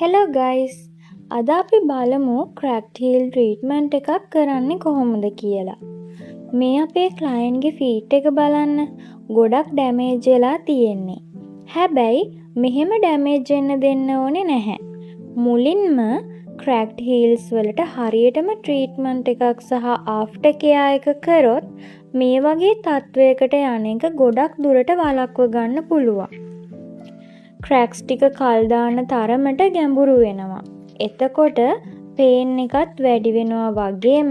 Hello guys, අද අපි බලමු ක්‍රැක්ඩ් හීල් ට්‍රීට්මන්ට් එකක් කරන්නේ කොහොමද කියලා. මේ අපේ ක්ලයන්ට්ගේ ෆීට් එක බලන්න, ගොඩක් ඩැමේජ් වෙලා තියෙන්නේ. හැබැයි මෙහෙම ඩැමේජ් වෙන්න දෙන්න ඕනේ නැහැ. මුලින්ම ක්‍රැක්ඩ් හීල්ස් වලට හරියටම ට්‍රීට්මන්ට් එකක් සහ ආෆ්ටර් කෙයා එක කරොත් මේ වගේ තත්ත්වයකට යන එක ගොඩක් දුරට වළක්ව ගන්න පුළුවන්. ක්‍රැක්ස් ටික කල් දාන තරමට ගැඹුරු වෙනවා. එතකොට පේන් එකත් වැඩි වෙනවා වගේම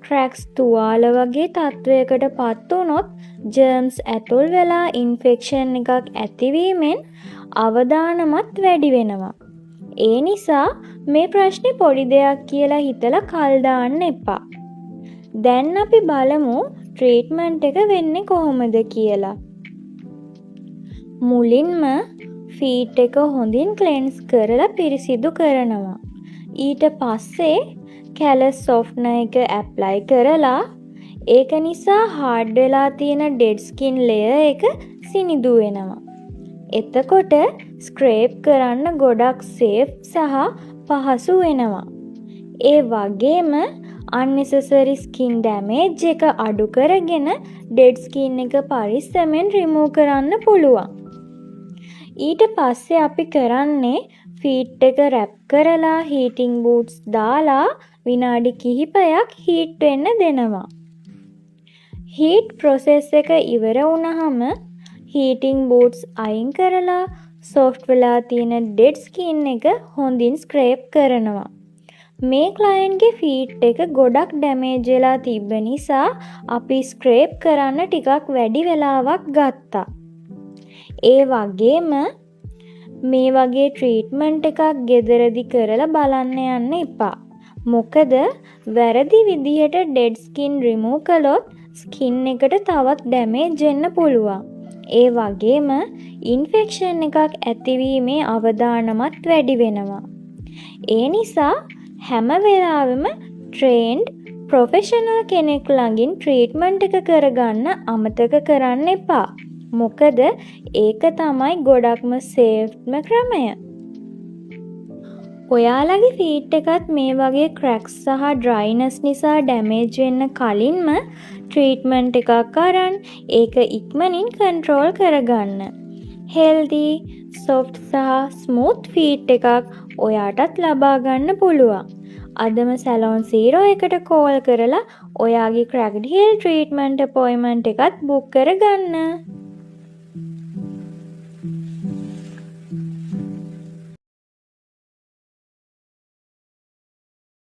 ක්‍රැක්ස් තුවාල වගේ තත්ත්වයකට පත් වුණොත් ජර්ම්ස් ඇතුල් වෙලා ඉන්ෆෙක්ෂන් එකක් ඇතිවීමෙන් අවදානමත් වැඩි වෙනවා. ඒ නිසා මේ ප්‍රශ්නේ පොඩි දෙයක් කියලා හිතලා කල් දාන්න එපා. දැන් අපි බලමු ට්‍රීට්මන්ට් එක වෙන්නේ කොහොමද කියලා. මුලින්ම ෆීට් එක හොඳින් ක්ලෙන්ස් කරලා පිරිසිදු කරනවා. ඊට පස්සේ කැලස් සොෆ්ට්නර් එක ඇප්ලයි කරලා ඒක නිසා හාඩ් වෙලා තියෙන ඩෙඩ් ස්කින් ලේයර් එක සිනිඳු වෙනවා. එතකොට ස්ක්‍රේප් කරන්න ගොඩක් සේෆ් සහ පහසු වෙනවා. ඒ වගේම අන්නෙසසරි ස්කින් ඩැමේජ් එක අඩු කරගෙන ඩෙඩ් ස්කින් එක පරිස්සමෙන් රිමූව් කරන්න පුළුවන්. ඊට පස්සේ අපි කරන්නේ ෆීට් එක රැප් කරලා හීටින් බූට්ස් දාලා විනාඩි කිහිපයක් හීට් වෙන්න දෙනවා. හීට් ප්‍රොසෙස් එක ඉවර වුණහම හීටින් බූට්ස් අයින් කරලා සොෆ්ට් වෙලා තියෙන ඩෙඩ් ස්කින් එක හොඳින් ස්ක්‍රේප් කරනවා. මේ ක්ලයන්ට්ගේ ෆීට් එක ගොඩක් ඩැමේජ් වෙලා තිබ්බ නිසා අපි ස්ක්‍රේප් කරන්න ටිකක් වැඩි වෙලාවක් ගත්තා. ඒ වගේම මේ වගේ ට්‍රීට්මන්ට් එකක් ගෙදරදි කරලා බලන්න යන්න එපා. මොකද වැරදි විදිහට ඩෙඩ් ස්කින් රිමූව් කළොත් ස්කින් එකට තවත් ඩැමේජ් වෙන්න පුළුවන්. ඒ වගේම ඉන්ෆෙක්ෂන් එකක් ඇතිවීමේ අවදානමත් වැඩි වෙනවා. ඒ නිසා හැම වෙලාවෙම ට්‍රේන්ඩ් ප්‍රොෆෙෂනල් කෙනෙක් ළඟින් ට්‍රීට්මන්ට් එක කරගන්න අමතක කරන්න එපා. මොකද ඒක තමයි ගොඩක්ම සේෆ්ම ක්‍රමය. ඔයාලගේ ෆීට් එකත් මේ වගේ ක්‍රැක්ස් සහ ඩ්‍රයිනස් නිසා ඩැමේජ් වෙන්න කලින්ම ට්‍රීට්මන්ට් එකක් අරන් ඒක ඉක්මනින් කන්ට්‍රෝල් කරගන්න. හෙල්දි, සොෆ්ට් සහ ස්මූත් ෆීට් එකක් ඔයාටත් ලබා ගන්න පුළුවන්. අදම සැලොන් සීරෝ එකට කෝල් කරලා ඔයාගේ ක්‍රැක්ඩ් හීල් ට්‍රීට්මන්ට් අපොයින්ට්මන්ට් එකත් බුක් කරගන්න.